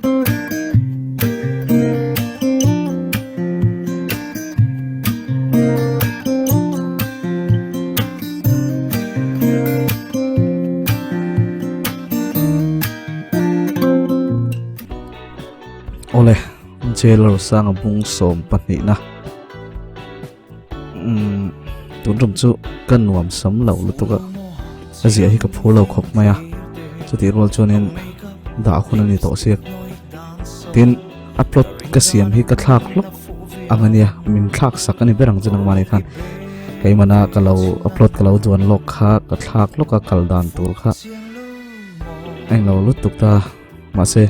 Awle, Jailer sanga bung sawm pahnihna. Umm, tun tum chu ka nuam sam lo lutuk a, a ziah hi ka phur lo khawp mai a, chutih rual chuanin dah hun a ni tawh siak. Tin, a plot ka siam hi ka thlak hlawk ang a nia, min thlak sak a ni ber ang chu nangmah nih khan. Keimahna ka lo a plot ka lo duan lawk kha ka thlak hlawk a kal dan tur kha englo lutuk ta. Mahse,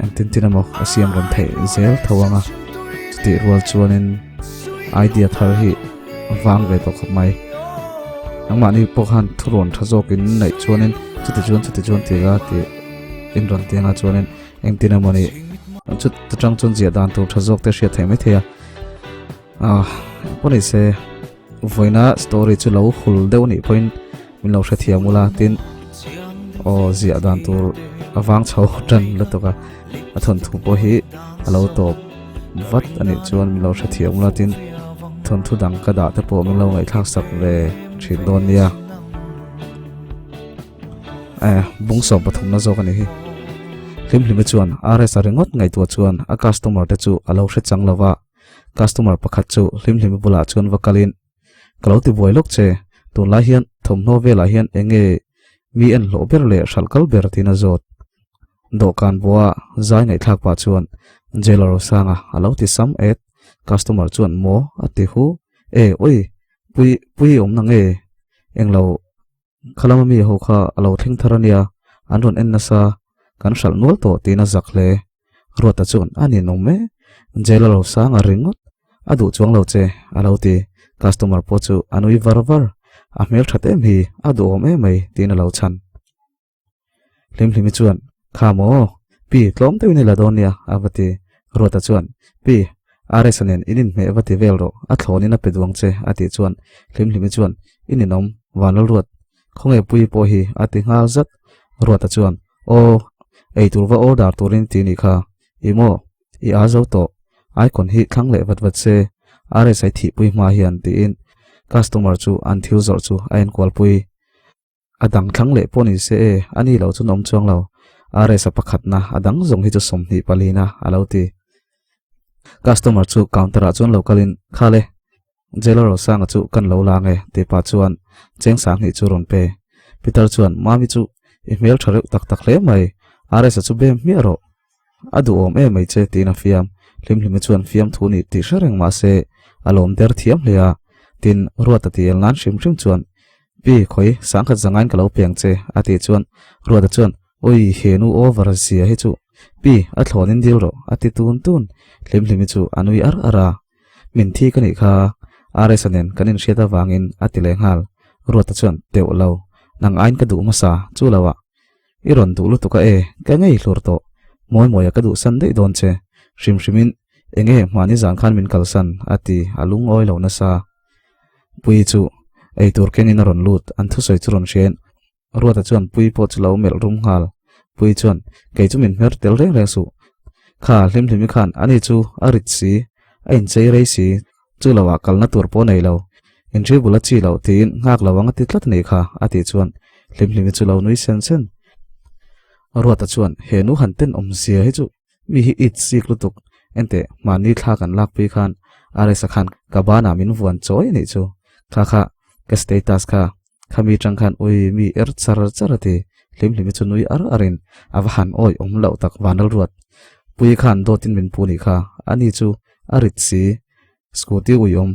engtin tin emaw a siam rem theih zel tho ang a, chutih rual chuanin idea thar hi a vang ve tawh khawp mai. Nangmahni pawh khan thurawn tha zawkin neih chuanin chuti chuan chuti chuan ti la tih in rawn ti anga chuanin engtin emaw ni chuta tang chuan ziah dan tur tha zawk te hriat theih maithei a. Ah, pawh ni se vawiina story chu lo hul deuh nih pawhin min lo hrethiam ula tin aw ziah dan tur a vang chho tan lutuk a a thawnthu pawh hi a lo tawp vat a nih chuan min lo hrethiam ula tin thawnthu dang ka dah te pawh min lo ngaihthlak sak ve thin dawn nia eh bung 13 na zawk a ni hi hlimhlimi chuan RS a ringawt ngaihtuah chuan a customer te chu a lo hre chang lova Customer pakhat chu hlimhlimi bulah chuan va kalin, Ka lo ti buai lawk che, tunlai hian thawmhnaw velah hian eng nge mi en hlawh ber leh hralh kal ber tiin a zawt. Dawhkan bua zai ngaihthlak pah chuan Jailer Rosanga a lo ti sam et. Customer chuan maw a ti hu, E oi, pui pui awm na nge? Englo Khalama mi ho kha a lo thleng thar a nia, an rawn en nasa, kan hralh nual tawh tiin a zak hle. Ruata chuan a ninawm e, jail a lo sang a ringawt, a duh chuang lo che a lo ti. Customer pawh chu a nui var var, a hmel that em hi, a duhawm em mai tiin a lo chhan. Hlimhlimi chuan, Kha maw, pi tlawm deuhin i la dawn nia, a va ti. Ruata chuan, Pi, RS-a nen in inhmeh va ti vel rawh, a thlawnin a pe duang che, a tih chuan Hlimhlimi chuan, I ninawm, Vanlalruat, khawnge Puii pawh hi, a ti nghal zat. Ruata chuan, Aw, eitur va order turin ti nih kha, i maw, i a zo tawh, icon hi thlang leh vat vat se, RS-a i thihpui hma hian, tiin customer chu an thil zawrh chu a enkualpui. A dang thlang leh pawh ni se e, a ni lo chuan awm chuang lo. RS a pakhatna, a dang zawng hi chu 24 na a lo ti. Customer chu counter ah chuan lo kalin, Khale, Jailer Rosanga chu kan lo la nge tih pah chuan cheng 2000 chu rawn pe. Peter chuan, Mami chu i hmel tha reuh tak tak hle mai, RS a chu bem hmiah rawh. A duhawm em mai che tiin a fiam. Hlimhlimi chuan fiamthu nih tih hre reng mah se a lawm der thiam hle a. Tin, Ruata ti el nan hrim hrim chuan, Pi, khawi, 10,000 zangain ka lo piang che, a tih chuan Ruata chuan, Ui, he nu over zia hi chu. Pi, a thlawnin dil rawh, a ti tun tun. Hlimhlimi chu a nui ar ar a. Min thi ka nih kha, RS-a nen kan inhriat avangin a ti leh nghal. Ruata chuan, Teuh lo, nang aiin ka duh hmasa, chu lo ah. I rawn duh lutuk a e, ka ngei hlur tawh. Mawi mawia ka duh san daih dawn che. Hrim hrimin, enge hmahni zan khan min kalsan, a ti, a lungawi lo nasa. Puii chu eitur kengin a rawn lut, an thusawi chu rawn hriain Ruata chuan Puii pawh chu lo melh rum nghal. Puii chuan, Kei chu min hmer tel reng reng suh. Kha, Hlimhlimi khan ani chu a rit si, a inchei rei si, chu loah kalna tur pawh nei lo. Inhri bul a chi loh tiin nghak lo ang a ti tlat a nih kha, a tih chuan Hlimhlimi chu lo nui sen sen. Ruata chuan, He nu han tenawm zia hi chu Mi hi it sik lutuk. Enteh, mahni thla kan lakpui khan RS-a khan ka banah min vuan chawi a nih chu. Kha kha, ka status kha, khami tang khan ui mi er char char a ti. Hlimhlimi chu nui ar arin a va han awi awm loh tak vanal ruat. Pui khan dawtin min pu nih kha, ani chu a rit si. Scooty ui awm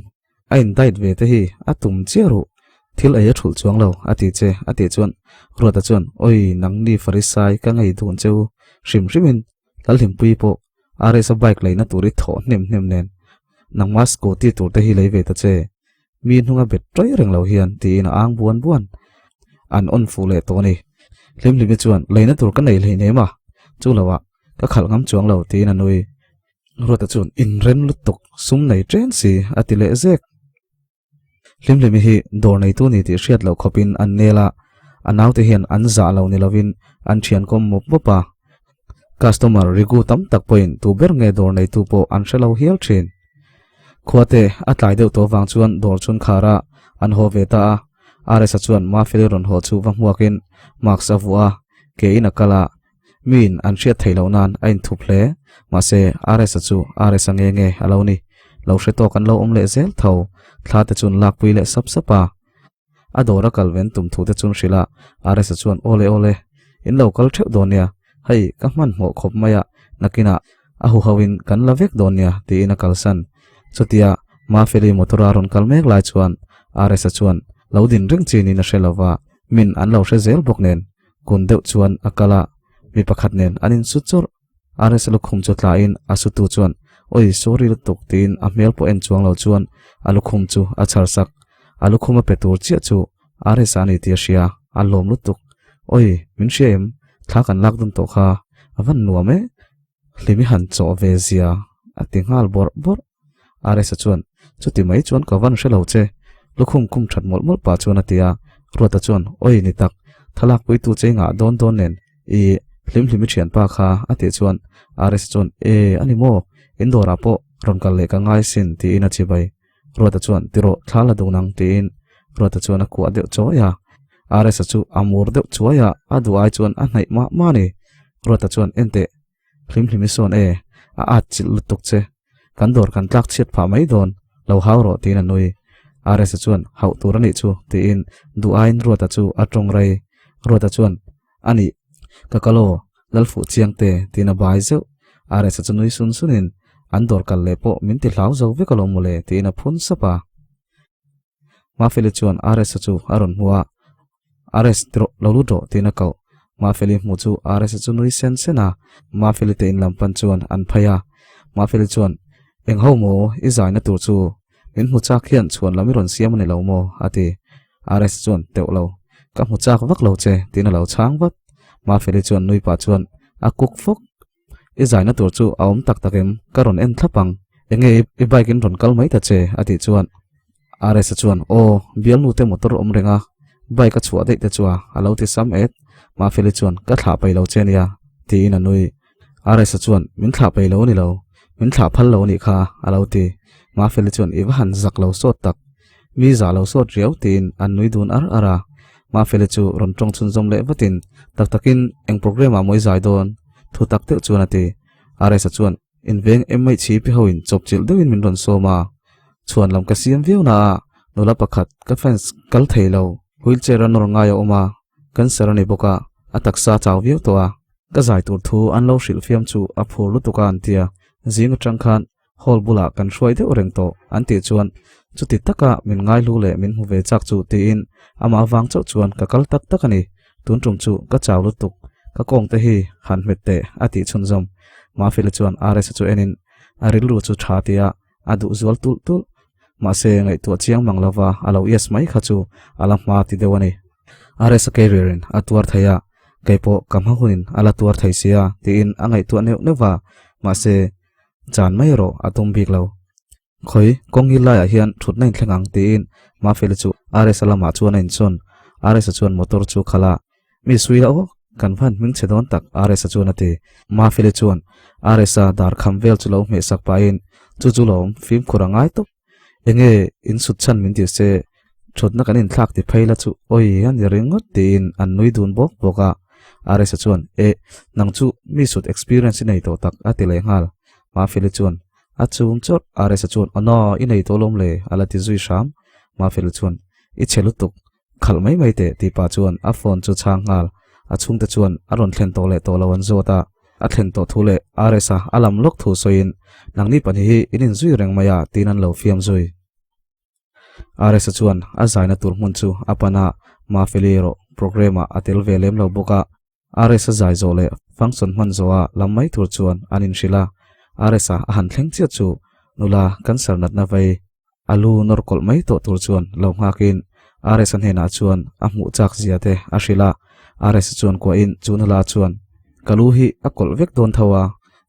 A in diet ve te hi a tum chiah ruh, thil ei a thulh chuang lo, a ti che, a tih chuan Ruata chuan, Oi, nangni Farisai ka ngei dun che u, hrim hrimin Lalhlimpuii pawh RS-a bike leina tur i thawh hnem hnem nen nangma scooty tur te hi lei ve ta che, mi hnunga bet ṭai reng lo hian, tiin a ang buan buan. An on fuh leh tawh a ni. Hlimhlimi chuan, Leina tur ka nei hleinem a, chu loah ka khalh ngam chuang lo, tiin a nui. Ruata chuan inrem lutuk sum nei chen si a ti leh zek. Hlimhlimi hi dawr neitu ni tih hriat loh khawpin an nel a, a naute hian an zah lo ni lovin an thian kawm mawp mawp a. Customer rigu tam tak pawhin tu ber nge dawr neitu pawh an hre lo hial thin. Khuate a tlai deuh tawh vang chuan dawr chhun khara an haw ve ta a. RS-a chuan Mafeli rawn haw chu va hmuakin mask a vuah a, ke in a kal a, miin an hriat theih loh nan a inthup hle. Mahse, RS-a chu RS-a nge nge a lo ni. Lo hre tawk an lo awm leh zel tho. Thla te chuan lakpui leh sap sap a. A dawr a kal ven tum thu te chuan hrilh a, RS-a chuan Awle awle, in lo kal theuh dawn nia, hei ka hmanhmawh khawp mai a, nakinah a huho in kan la vek dawn nia tiin a kalsan. Chutia Mafeli motor a rawn kal mek lai chuan RS-a chuan lo din reng chin in a hre lo va, min an lo hre zel bawk nen kun deuh chuan a kal a, mi pakhat nen an insut chawrh. RS lukhum chu tlain a sutu chuan Oi sorry lutuk tiin a hmel pawh en chuang lo chuan a lukhum chu a chhar sak. A lukhum a pe tur chiah chu RS a ni tih a hria, a lawm lutuk. Oi min hria em? Thla kan lak dun tawh kha a van nuam e. Hlimi han chawh ve zia a ti nghal bawrh bawrh. RS-a chuan, Chuti mai chuan ka van hre lo che, lukhum kum that mawlh mawlh pah chuan a ti a. Ruata chuan, Oi ni tak, thlalak puitu che ngah dawn dawn nen, i hlim hlimi thianpa kha a tih chuan RS-a chuan, E, a ni maw, in dawrah pawh rawn kal leh ka ngai sin tiin a chibai. Ruata chuan, Ti rawh, thla la dun ang tiin Ruata chuan a kuah deuh chawi a. RS-a chu a mur deuh chuai a, a duh ai chuan a hnaih mah mah a ni. Ruata chuan, Enteh, Hlimhlim i sawn e, a at chilh lutuk che. Kan dawr kan tlak chhiat phah mai dawn, lo hau rawh tiin a nui. RS-a chuan, Hauh tur a nih chu, tiin duh aiin Ruata chu a tawng rei. Ruata chuan, A nih, ka kal aw, Lalfuh chiang te, tiin a bai zeuh. RS-a chu nui sun sunin, An dawr kal leh pawh min ti hlau zo vek alawm mawle, tiin a phun sap a. Mafeli chuan RS-a chu a rawn hmu a, RS ti rawh, lo lut rawh tiin a koh. Mafeli hmuh chu RS-a chu nui sen sen a, Mafeli te in lam pan chuan an phei a. Mafeli chuan, Eng ho maw, i zaina tur chu min hmu chak hian chhuan lam i rawn siam a ni lo maw? a ti. RS chuan, Teuh lo, ka hmu chak vak lo che tiin a lo chhang vat. Mafeli chuan nui pah chuan a kuk fawk. I zaina tur chu a awm tak tak em? Ka rawn en thlap ang. Enge i bike in rawn kal mai ta che? a tih chuan RS-a chuan Aw, bialnu te motor awm reng a, bike a chhuah daih te chu a, a lo ti sam et. Mafeli chuan Ka thlah peih lo che nia, tiin a nui. RS-a chuan Min thlah peih lo a ni lo, min thlah phal lo a nih kha, a lo ti. Mafeli chuan I va han zak lo sawt tak. Mi zah lo sawt riau tiin an nui dun ar ar a. Mafeli chu rawn tawng chhunzawm leh vatin tak takin eng programme ah maw i zai dawn? Thu tak deuh chuan a ti. RS-a chuan inveng MHP ho in chawp chilh deuhin min rawn sawm a. Chhuan lam ka siam viau na a, nula pakhat ka fans kal thei lo, wheelchair a nawr ngai a awm a, cancer a ni bawk a, a taksa a chau viau tawh a. Ka zai tur thu an lo hrilh fiam chu a phur lutuk a an ti a, zing atang khan Hall bulah kan hruai deuh reng tawh an tih chuan chuti taka min ngaihlu leh min hmu ve chak chu tiin amah avang chauh chuan ka kal tak tak a ni. Tun tum chu ka chau lutuk, ka kawng te hi han hmet teh a tih chhunzawm. Mafeli chuan RS-a chu enin a rilru chu tha tia a duh zual tulh tulh. Mahse ngaihtuah chiang mang lova a lo yes mai kha chu a la hma ti deuh a ni. RS-a carrier in a tuar thei a, keipawh ka hma hunin a la tuar thei sia tiin a ngaihtuah neuh neuh va, mahse Chan mai erawh a tum bik lo. Khawi, kawng hi laiah hian thutna inthleng ang tiin Mafeli chu RS-a lamah chuan a insawn. RS-a chuan motor chu khalh a, Mi sui la aw, kan va han hming chhe dawn tak RS-a chuan a ti. Mafeli chuan RS-a dar kham vel chu lo hmeh sak pahin, Chu chu lawm, fimkhur a ngai tawp. Enge in sut chhan min ti se, thutna kan inthlak ti phei la chu awi a ni ringawt tiin an nui dun bawk bawk a. RS-a chuan, Eh, nang chu mi sut experience i nei tawh tak a ti leh nghal. Mafeli chuan, A chum chawrh. RS-a chuan, Aw na, i nei tawh lawm le a la ti zui hram. Mafeli chuan, I chhe lutuk, khalh mai mai teh tih pah chuan a phone chu chhang nghal. A chhungte chuan a rawn thlen tawh leh tawh lo an zawt a, a thlen tawh thu leh RS-a a lam lawk thu sawiin, Nangni pahnih hi in inzui reng mai a tiin an lo fiam zui. RS-a chuan a zaina tur hmun chu a pan a, Mafeli erawh programme-ah a tel ve lem lo bawk a. RS-a zai zawh leh function hman zawha lam mai tur chuan an inhrilh a, RS-a a han thleng chiah chu nula cancer natna vei a lu nawr kawlh mai tawh tur chuan lo nghakin RS-a hnenah chuan a hmuh chak zia te a hrilh a, RS-a chuan kuahin chu nula chuan ka lu hi a kawlh vek dawn tho a,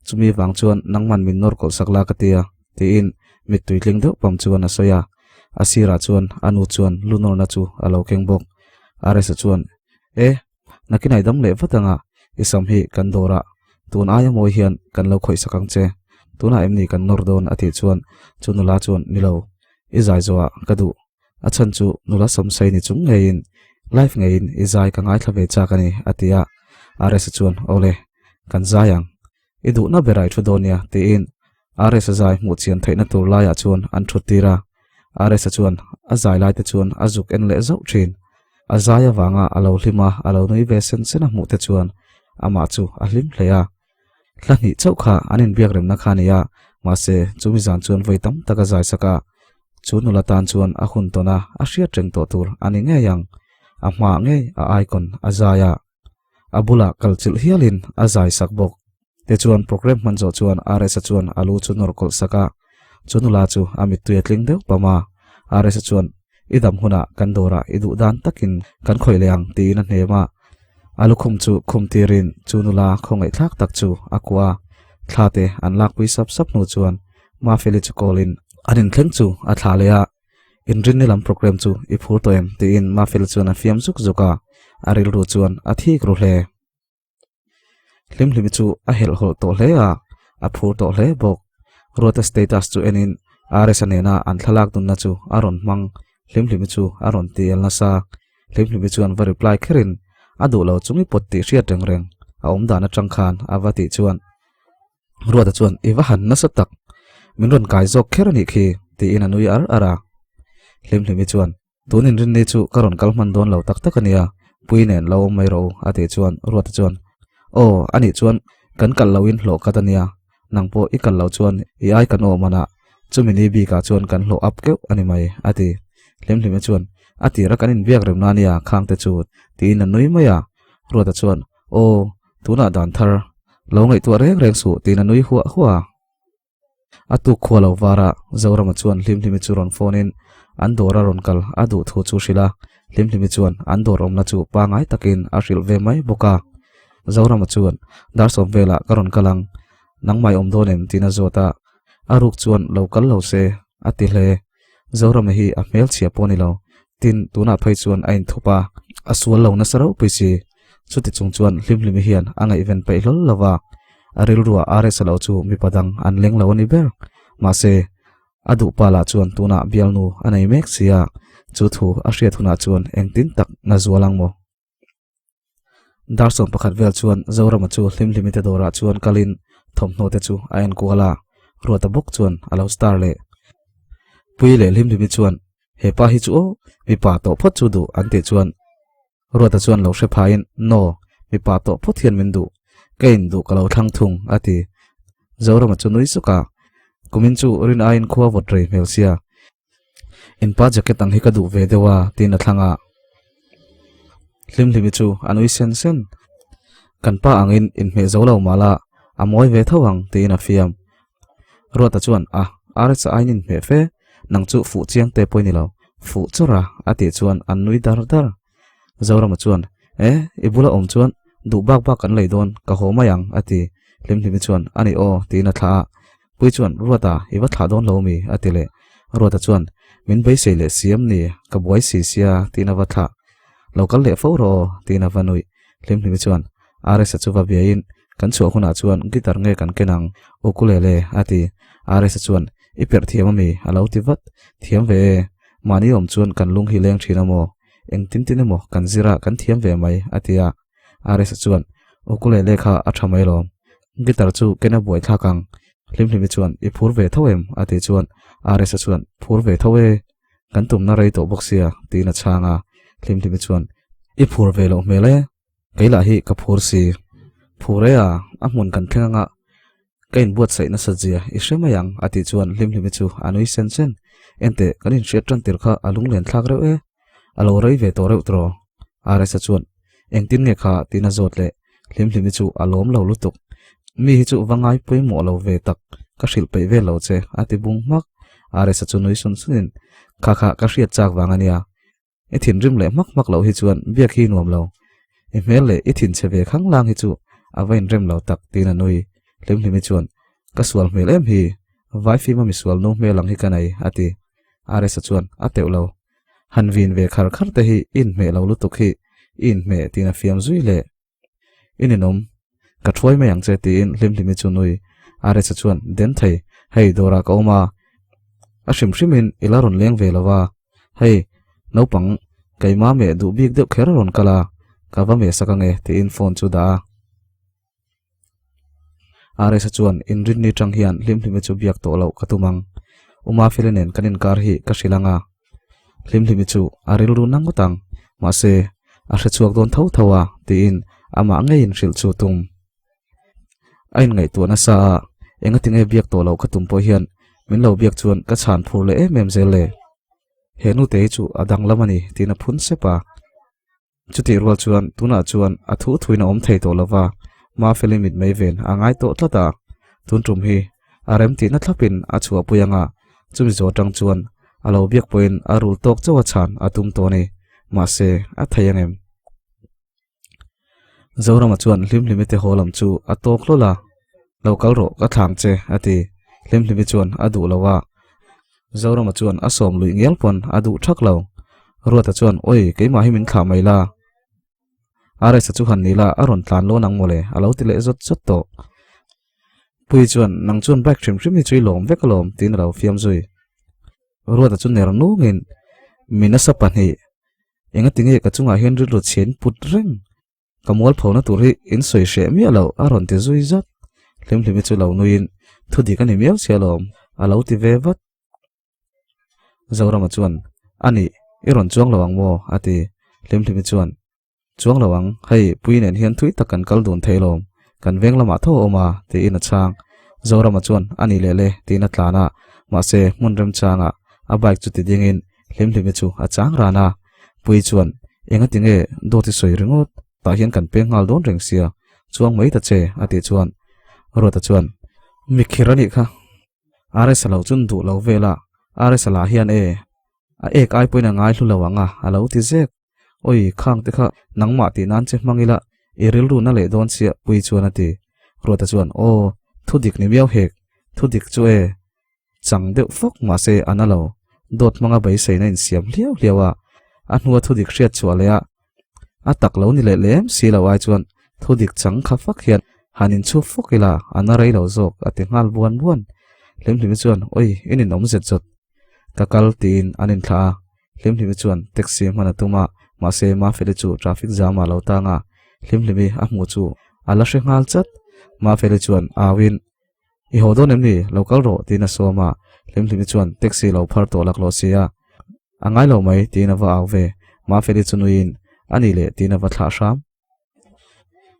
chumi vang chuan nangman min nawr kawlh sak la ka ti a tiin mittui tling deuh pam chuan a sawi a, a sirah chuan a nu chuan lu nawrna chu a lo keng bawk. RS-a chuan E! Nakinai dam leh vat anga i sam hi kan dawrah. Tun aia mawi hian kan lo khawih sak ang che. Tunah em ni kan nawr dawn a tih chuan chu nula chuan ni lo, i zai zawhah ka duh. A chhan chu nula samsei ni chung ngeiin live ngeiin i zai ka ngaithla ve chak a ni a ti a. RS chuan awle, kan zai ang. I duhna ber a i thu dawn nia tiin RS zai hmuh chian theihna tur laiah chuan an thut tir a. RS chuan a zai lai te chuan a zuk en leh zauh thin. A zai avanga a lo hlim a, a lo nui ve sen sen a hmuh te chuan amah chu a hlim hle a. Hla hnih chauh kha an inbiak remna kha a ni a, mahse chumi zan chuan vawi tam tak a zai sak a. Chu nula tan chuan a hun tawn a, a hriat reng tawh tur a ni ngei ang. A hmaah ngei a icon a zai a, a bulah kal chilh hialin a zai sak bawk. Tichuan program hman zawh chuan RS-a chuan a lu chu nawr kawlh sak a, chu nula chu a mittui a tling deuh pam a. RS-a chuan, I dam hunah kan dawrah i duh dan takin kan khawih leh ang tiin a hnem a. A lukhum chu khum tirin chu nula khawngaihthlak tak chu a kuah a, thla te an lakpui sap sap hnu chuan Mafeli chu call in an inthleng chu a thlah leh a, Inrinni lam program chu i phur tawh em? tiin Mafeli chuan a fiam zuk zuk a, a rilru chuan a thik ru hle. Hlimhlimi chu a helhhawlh tawh hle a, a phur tawh hle bawk. Ruata status chu enin RS-a nena an thlalak dunna chu a rawn hmang, Hlimhlimi chu a rawn ti el nasa. Hlimhlimi chuan va reply kherin a duh lo chung i pawt tih hriat reng reng a awm dan atang khan a va tih chuan Ruata chuan i va han nasa tak, min rawn kai zawk kher a nih khi tiin a nui ar ar a. Hlimhlimi chuan Tun inrinni chu ka rawn kal hman dawn lo tak tak a nia, Pui nen lo awm mai rawh u a tih chuan Ruata chuan Aw, anih chuan kan kal loin hlawh khat a nia, nang pawh i kal loh chuan i ai kan awm manah chumi ni bikah chuan kan hlawh up keuh a ni mai a ti. Hlimhlima chuan A tira kan inbiak remna a nia khangte chu tiin a nui mai a, Ruata chuan Aw, tunah dan thar lo ngaihtuah reng reng suh tiin a nui huah huah a. A tuk khua lo var a, Zorama chuan Hlimhlimi chu rawn phone in an dawr a rawn kal a duh thu chu hrilh a, Hlimhlimi chuan an dawr awmna chu pangai takin a hrilh ve mai bawk a. Zorama chuan, Darsawm velah ka rawn kal ang, nangmah i awm dawn em? tiin a zawt a, a ruk chuan lo kal lo se a ti hle. Zorama hi a hmelchhia pawh a ni lo, tin tunah phei chuan a inthup a, a sual lo nasa ropui si. Chuti chung chuan Hlimhlimi hian a ngaihven peih hlawl lo va, a rilruah RS-a lo chu mipa dang an leng lo a ni ber. Mahse, a duh pa lah chuan tunah bialnu a nei mek si a, chu thu a hriat hunah chuan engtin tak na zual ang maw? Dar 11 vel chuan Zorama chu Hlimhlimi te dawrah chuan kalin thawmhnaw te chu a enkual a, Ruata bawk chuan a lo star leh. Pui leh Hlimhlimi chuan, He pa hi chu aw, mipa tawh phawt chu duh an tih chuan Ruata chuan lo hre phaiin, Naw, mipa tawh phawt hian min duh. Ka induh ka lo thlang thung, a ti. Zorama chu nui suk a, Kumin chu rin aiin khua vawt rei hmel sia. In pa jacket ang hi ka duh ve deuh a, tiin a thlang a. Hlimhlimi chu a nui sen sen. Kan pa angin inhmeh zo lo mah la, a mawi ve tho ang, tiin a fiam. Ruata chuan, A, RS a aiin inhmeh fe, nang chu fuh chiang te pawh i ni lo, fuh chawrh a, a tih chuan an nui dar dar. Zorama chuan, E, i bula awm chuan duh bak bak kan lei dawn, ka haw mai ang, a ti. Hlimhlimi chuan, A ni aw, tiin a thlah a. Pui chuan, Ruata, i va thlah dawn lo mi? a ti leh. Ruata chuan, Min beisei leh siam ni, ka buai si sia, tiin a va thlah. Lo kal leh fo rawh aw, tiin a va nuih. Hlimhlimi chuan, RS-a chu va biain, Kan chhuah hunah chuan guitar nge kan ken ang, ukulele, a ti. RS-a chuan, I perh thiam ami? a lo ti vat. Thiam ve e. Mahni awm chuan kan lung hi leng thin a maw? Engtin tin emaw kan zir a, kan thiam ve mai, a ti a. RS-a chuan, Ukulele kha a tha mai lawm. Guitar chu ken a buai thlak ang. Hlimhlimi chuan, I phur ve tho em? a tih chuan RS-a chuan, Phur ve tho e. Kan tumna rei tawh bawk sia, tiin a chhang a. Hlimhlimi chuan, I phur ve loh hmel e. Kei lah hi ka phur si. Phur e a, a hmun kan thleng anga ka inbuatsaih nasa zia i hre mai ang, a tih chuan Hlimhlimi chu a nui sen sen. Enteh, kan inhriat tan tir kha a lunglen thlak reuh e. A lo rei ve tawh reuh tawh. RS-a chuan, Engtin nge kha? tiin a zawt leh. Hlimhlimi chu a lawm lo lutuk. Mi hi chu va ngai pawimawh lo ve tak, ka hrilh peih vel lo che, a ti bung hmak. RS-a chu nui sun sunin, Kha kha ka hriat chak vang a nia. I thinrim leh hmak hmak loh hi chuan biak hi nuam lo. I hmel leh i thinchhe ve khang lang hi chu a va inrem lo tak, tiin a nui. Hlimhlimi chuan, Ka sual hmel em hi, Vaifima misual nu hmel ang hi ka nei, a ti. RS-a chuan, A teuh lo. Han vin ve khar khar te hi i inhmeh lo lutuk hi i inhmeh tiin a fiam zui leh. I ninawm. Ka thuai mai ang che tiin Hlimhlimi chu nui. Aresa chuan, Den thei, hei dawrah ka awm a, a hrim hrimin i la rawn leng ve lo va, hei naupang keima meh duh bik deuh kher a rawn kal a, ka va meh sak ange tiin phone chu dah a. Aresa chuan, Inrinni tang hian Hlimhlimi chu biak tawh loh ka tum ang. U Mafeli nen kan inkar hi ka hrilh ang a. Hlimhlimi chu a rilru na ngawt ang, mahse a hre chhuak dawn tho tho a tiin amah ngeiin hrilh chu tum. A inngaihtuah nasa a, engati nge biak tawh loh ka tum pawh hian min lo biak chuan ka chhan phur leh em em zel le. He nute hi chu a danglam a ni tiin a phun sep a. Chutih rual chuan tunah chuan a thu thuin a awm thei tawh lova, Mafeli mit mai ven a ngai tawh tlat a, tun tum hi a rem tihna thlapin a chhuahpui anga chumi zawh atang chuan a lo biak pawhin a rul tawk chauh a chhan a tum tawh a ni, mahse a thei angem? Zorama chuan Hlimhlimi te haw lam chu a tawk hlawl a, Lo kal rawh ka thlang che a ti, Hlimhlimi chuan a duh lo a, Zorama chuan a sawm luih ngial pawn a duh thak lo. Ruata chuan, Oi, keimah hi min thlah mai la. Aresa chu han ni la, a rawn tlan lawn ang mawle, a lo ti leh zawt zawt tawh. Puii chuan, Nang chuan bike hrim hrim hi chu i lawm vek alawm, tiin a lo fiam zui. Ruata chu ner nungin, Mi nasa pahnih, engati nge ka chungah hian rilru chhin put reng? Ka mualphona tur hi in sawi hreh miah lo a rawn ti zui zat. Hlimhlimi chu lo nuiin thu dik a ni miau sia lawm a lo ti ve vat. Zorama chuan a nih i rawn chuang lo ang maw a ti. Hlimhlimi chuan chuang lo ang hei pui nen hian thui tak kan kal dun thei lawm kan veng lamah tho a awm a tiin a chhang. Zorama chuan a nih leh le tiin a tlan a mahse hmun remchangah a bike chu ti dingin Hlimhlimi chu a chang ran a, Puii chuan, Engati nge dawt i sawi ringawt? Tah hian kan peng nghal dawn reng sia, chuang mai ta che, a tih chuan Ruata chuan, Mikhir a nih kha, RS a lo chun duh lo vel a, RS a lah hian e, a ek ai pawhin a ngai hlu lo ang a, a lo ti zek. Oi, khang te kha nangmah tih nan che hmang ila, i rilru na leh dawn chiah, Puii chuan a ti. Ruata chuan, Aw, thu dik ni miau hek, thu dik chu e, Chang deuh fawk mahse a na lo. Dawt hmanga beiseina insiam hliau hliau a, a hnua thudik hriat chhuah leh a, a tak lo ni leh lem si lo ai chuan thudik chang kha fak hian han inchhup fawk ila a na rei lo zawk a ti nghal buan buan. Hlimhlimi chuan Oi, in inawm zet zawt. Ka kal tiin an inthlah a, Hlimhlimi chuan taxi hman a tum a, mahse Mafeli chu traffic jam ah lo tang a, Hlimhlimi a hmuh chu a la hre nghal chat. Mafeli chuan auin I haw dawn em ni? Lo kal rawh, tiin a sawm a. Hlimhlimi chuan taxi lo phar tawh laklawh si a. A ngai lo mai, tiin a va au ve. Mafeli chu nuiin, A ni leh, tiin a va thlah hram.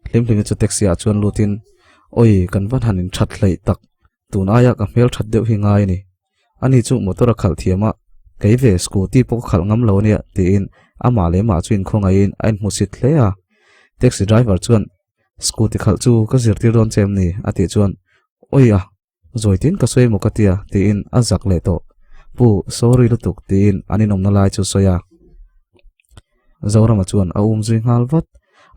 Hlimhlimi chu taxi ah chuan lutin, Awi, kan van han inthat hleih tak, tun aia ka hmel that deuh hi ngai a ni. Ani chu motor a khalh thiam a, kei ve scooty pawh ka khalh ngam lo ania, tiin amah leh mah chu inkhawngaihin a inhmusit hle a. Taxi driver chuan, Scooty khalh chu ka zirtir dawn che em ni? a tih chuan, Awi a, zawi tin ka sawi emaw ka tia tiin a zak leh tawh. Pu, sorry lutuk tiin an inawmna lai chu sawi a. Zorama chuan a um zui nghal vat.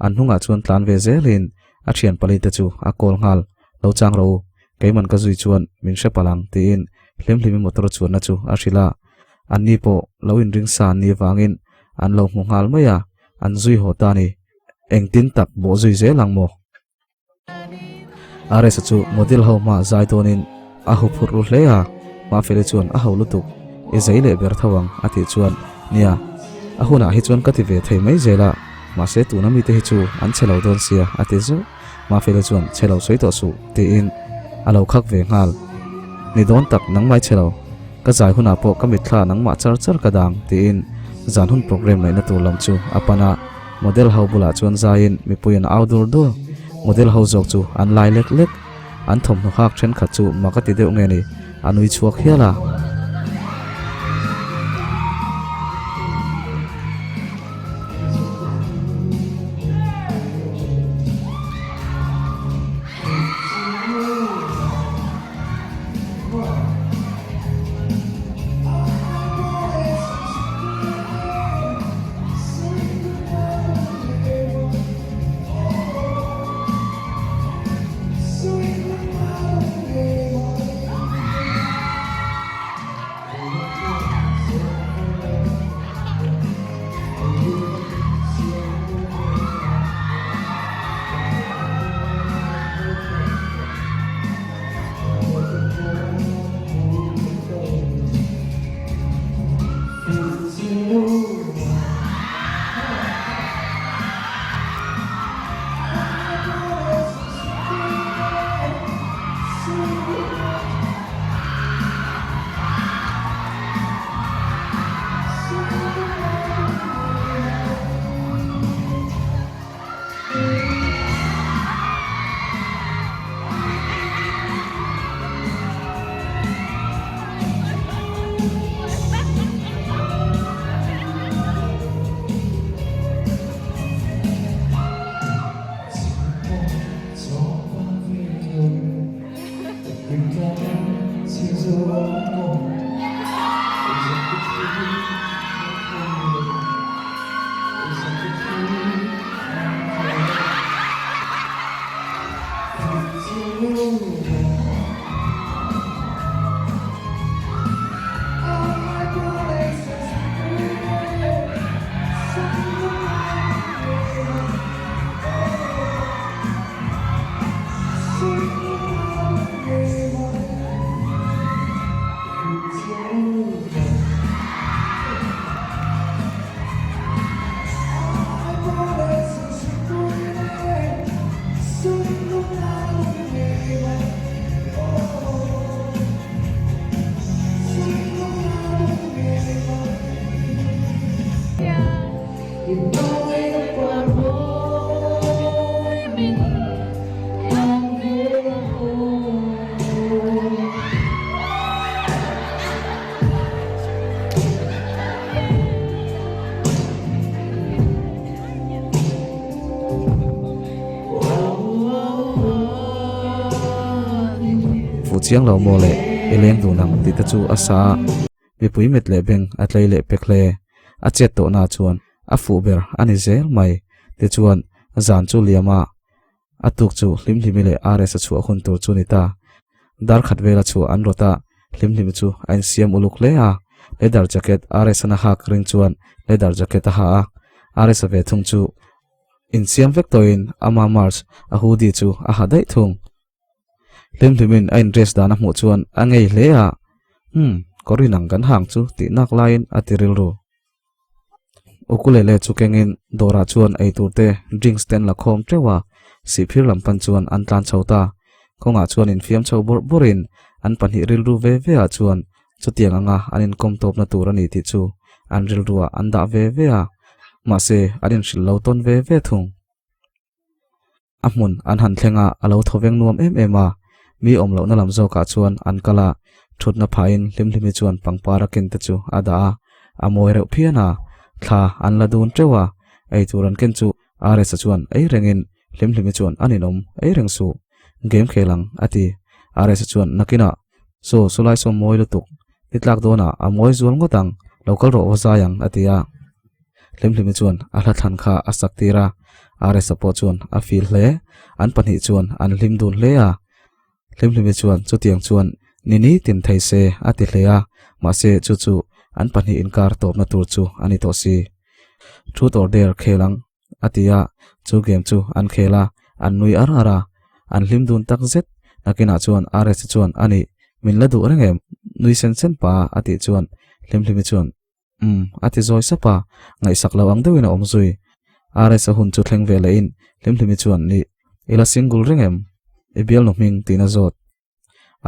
An hnungah chuan tlan ve zelin a thian pali te chu a call nghal, Lo chang rawh u, keiman ka zui chuan min hre palh ang tiin Hlimhlimi motor chuanna chu a hrilh a. Anni pawh lo inring sa an nih vangin an lo hmu nghal mai a, an zui haw ta a ni. Engtin tak bawh zui zel ang maw? RS-a chu model ho hma zai dawnin a hu phurh ru hle a, Mafeli chuan a ho lutuk, i zei leh ber tho ang a tih chuan, Nia, a hunah hi chuan ka ti ve thei mai zel a, mahse tuna mite hi chu an chhe lo dawn sia a ti zeuh. Mafeli chuan chhe lo sawi tawh suh tiin a lo khak ve nghal. Ni dawn tak nangmai chhe lo, ka zai hunah pawh ka mitthla nangmah char char ka dang tiin zan hun program ngaihna tur lam chu a pan a. Model ho bulah chuan zaiin mipui an au dur dur. Model ho zawk chu an lai lek lek. An thawmhnaw hak thenkhat chu mak a ti deuh nge ni, a nui chhuak hial a. Fuh chiang lo maw le i leng dun ang tih te chu a sa a, mipui mit leh beng a tlei leh pek hle. A chet tawhna chuan a fuh ber a ni zel mai. Tichuan zan chu liam a, A tuk chu Hlimhlimi leh RS a chhuah hun tur chu ni ta. Dar khat vela chhuah an rawt a, Hlimhlimi chu a insiam uluk hle a. Leather jacket RS-an a hak ring chuan leather jacket a ha a. RS-a ve thung chu insiam vek tawhin ama merch a hoodie chu a ha daih thung. Hlimhlimin a in dress dan a hmuh chuan a ngei hle a, Umm, kawr inang kan hang chu tih nak laiin a ti rilru. Ukulele chu kengin dawrah chuan eitur te drinks te an la khawm teuh a, sihphir lam pan chuan an tlan chho ta. Kawngah chuan infiam chho bawrh bawrhin an pahnih rilru ve ve ah chuan chutiang anga an inkawm tawpna tur a ni tih chu an rilruah an dah ve ve a, mahse an inhrilh lo tawn ve ve thung. A hmun an han thleng a, a lo thaw veng nuam em em a. Mi awm lohna lam zawkah chuan an kal a, thutna phahin Hlimhlimi chuan pangpar a ken te chu a dah a, a mawi reuh phian a. Thla an la dun teuh a, eitur an ken chu RS-a chuan ei rengin Hlimhlimi chuan a ninawm ei reng suh, game khel ang a ti. RS-a chuan nakinah, Saw, sawlai saw mawi lutuk, ni tlak dawnah a mawi zual ngawt ang, lo kal rawh va zai ang a ti a. Hlimhlimi chuan a hla thlan kha a sak tir a, RS-a pawh chuan a feel hle. An pahnih chuan an hlim dun hle a. Hlimhlimi chuan chutiang chuan ni ni tin thei se a ti hle a, mahse chu chu an pahnih inkar tawpna tur chu a ni tawh si. Truth or Dare khel ang a ti a, chu game chu an khel a, an nui ar ar a, an hlim dun tak zet. Nakinah chuan RS-a chuan a nih, min la duh reng em? Nui sen sen pa a tih chuan Hlimhlimi chuan Umm, a ti zawi sap a, ngaihsak lo ang deuhin a awm zui. RS a hun chu thleng ve lehin Hlimhlimi chuan Nih, i la single reng em? I bialnu hming tiin a zawt.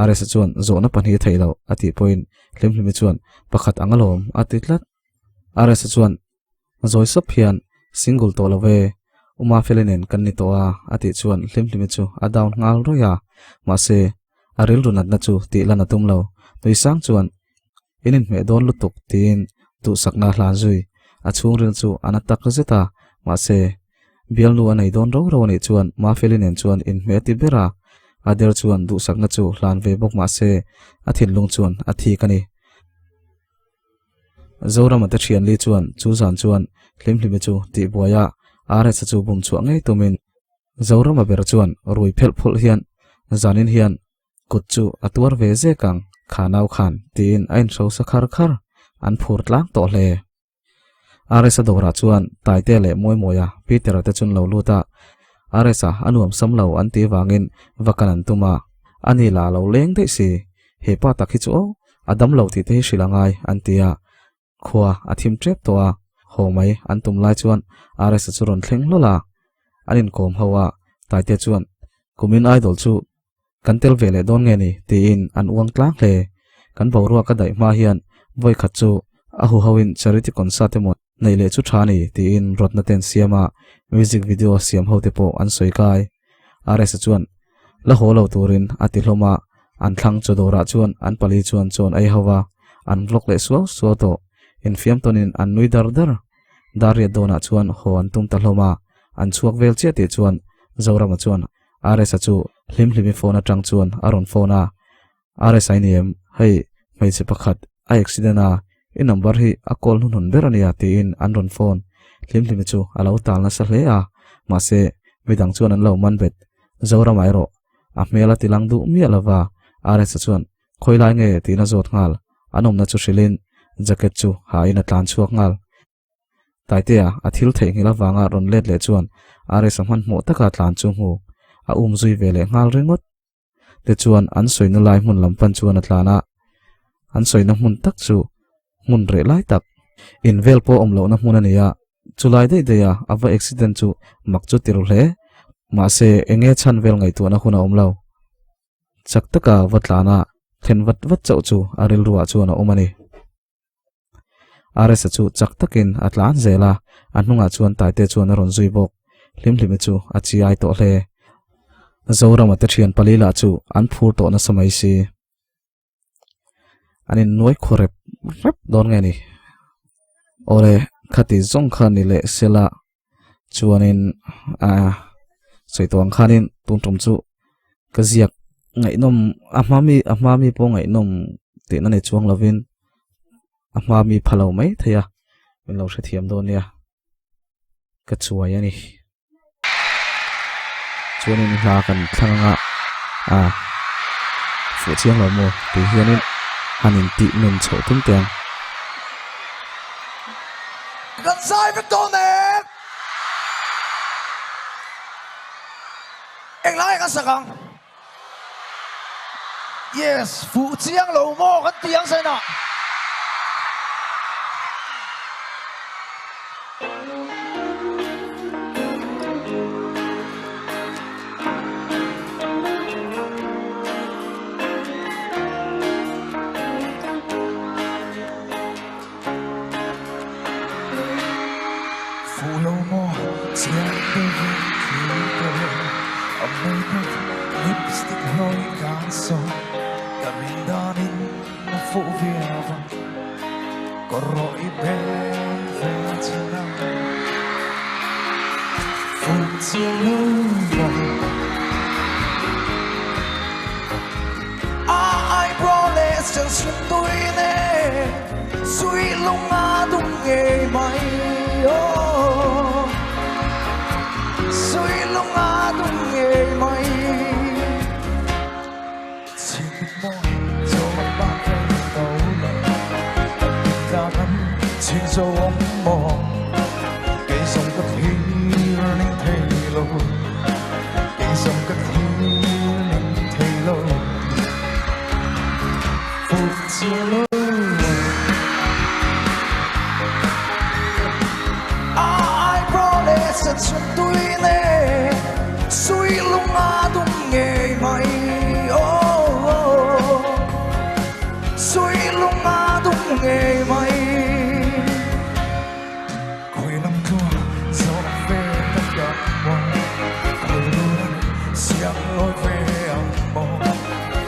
RS a chuan Zawhna pahnih a theih loh a tih pawhin Hlimhlimi chuan Pakhat ang alawm a ti tlat. RS a chuan zawi sap hian Single tawh lo ve, Uma Feli nen kan ni tawh a a tih chuan Hlimhlimi chu a down nghal rawih a, mahse a rilru natna chu tih lan a tum lo. Nui sang chuan In inhmeh dawn lutuk tiin duhsakna a hlan zui. A chhungril chu a na tak zet a, mahse, bialnu a nei dawn ro ro anih chuan Mafeli nen chuan inhmeh a ti ber a, Ader chuan duhsakna chu hlan ve bawk mahse, a thinlung chuan a thik a ni. Zorama te thianli chuan chu zan chuan Hlimhlimi chu tihbuai a, RS-a chu bum chhuah ngei tumin Zorama ber chuan rui phelh phulh hian zanin hian Kut chu a tuar ve zek ang, kha nau khan, tiin a inhrosa khar khar. An phur tlang tawh hle. RS-a dawrah chuan Taite leh Mawimawia, Peter-a te chun lo lut a. RS-a a nuam sam lo an tih vangin va kan an tum a. Ani la lo leng daih si. He pa tak hi chu aw, a dam lo tih te hi hrilh a ngai, an ti a. Khua a thim tep tawh a, haw mai an tum lai chuan RS-a chu rawn thleng hlawl a. An inkawm ho a, Taite chuan, Kumin Idol chu kan tel ve leh dawn nge ni? tiin an uang tlang hle. Kan boruak a daih hma hian vawi khat chu a huhoin charity concert emaw neih leh chu tha ni tiin rawtna te an siam a, music video siam ho te pawh an sawi kai. RS-a chuan la haw lo turin a ti hlawm a, an thlang chaw dawrah chuan an pali chuan chawn ei ho va, an vlog leh suau suau tawh. Infiam tawnin an nui dar dar. Dar riat dawnah chuan haw an tum ta hlawm a, an chhuak vel chiah tih chuan Zorama chuan RS-a chu Hlimhlimi phone atang chuan a rawn phone a, RS-a i ni em? Hei, hmeichhe pakhat a accident a, i number hi a call hnuhnun ber a nia tiin an rawn phone. Hlimhlimi chu a lo tal nasa hle a, mahse midang chuan an lo man bet. Zoramah erawh a hmel a tilang duh miah lova, RS-a chuan Khawi lai nge tiin a zawt nghal. An awmna chu hrilhin jacket chu hain a tlan chhuak nghal. Taitea a thil theihnghilh avanga rawn let leh chuan RS-a hmanhmawh taka tlan chu hmu a um zui ve leh nghal ringawt. Tichuan an sawina lai hmun lam pan chuan a tlan a, an sawina hmun tak chu hmun reh lai tak, in vel pawh awm lohna hmun a ni a, chulai daih daih a a va accident chu mak chu ti ru hle. Mahse enge chhan vel ngaihtuahna hun a awm lo. Chak taka va tlan a thlen vat vat chauh chu a rilruah chuan a awm a ni. RS-a chu chak takin a tlan zel a, a hnungah chuan Taite chuan a rawn zui bawk. Hlimhlimi chu a chiai tawh hle. Zorama te thian pali lah chu an phur tawh nasa mai si. An innuai khaw rep rep dawn nge ni? Awle, khati zawng kha ni leh sela chuanin ah sawi tawh ang khanin tun tum chu ka ziak ngaihnawm a hma mi a hma mi pawh ngaihnawm tihna nei chuang lovin a hma mi pha lo mai thei a min lo hrethiam dawn nia ka chuai a ni chuanin hla kan thlang anga ah fuh chiang lo maw tih hianin han intih nun chhoh tum teh ang. Kan zai vek dawn em? Englai kan sak ang? Yes, fuh chiang lo maw kan ti ang zainah. Fuh lo maw chiang deuhin thil te a makeup lipstick hlawih kan sawi ka rin danin a fuh viau a kawr rawh i pe ve chin a fuh chiang lo maw A eyebrow leh sensitive tui nen Sui lung a dum ngei mai oh Sui lung a dum ngei mai Chim mawi chawn ba thei to lo Ta ram ching zo awm maw Kei zawng ka thlir ning thei lo Kei zawng ka thlir ning thei lo Fuh chiang lo A eyebrow leh senchhun tui nen Sui lung a dum ngei mai oh oh Sui lung a dum ngei mai Khawi lam tluang zawh ve ta tak maw Khawi luan siam lawi ve ang maw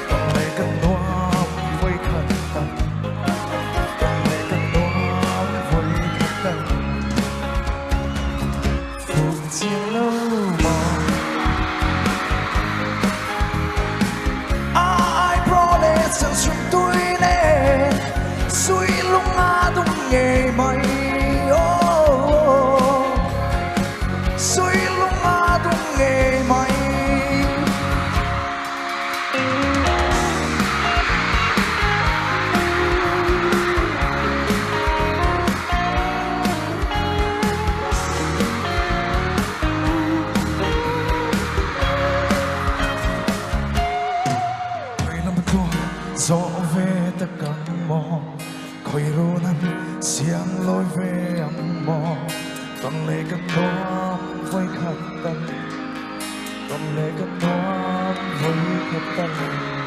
Kan leh kan nuam vawi khat tak Kan leh kan nuam vawi khat tak Fuh chiang lo maw A eyebrow leh sensitive tui nen Sui lung a dum ngei mai oh Sui lung a dum ngei mai Khawi lam tluang zawh ve tak ang maw Khawi run an siang lawi ve ang maw Tawn leh ka nuam vawi khat tal Tawn leh ka nuam vawi khat tal.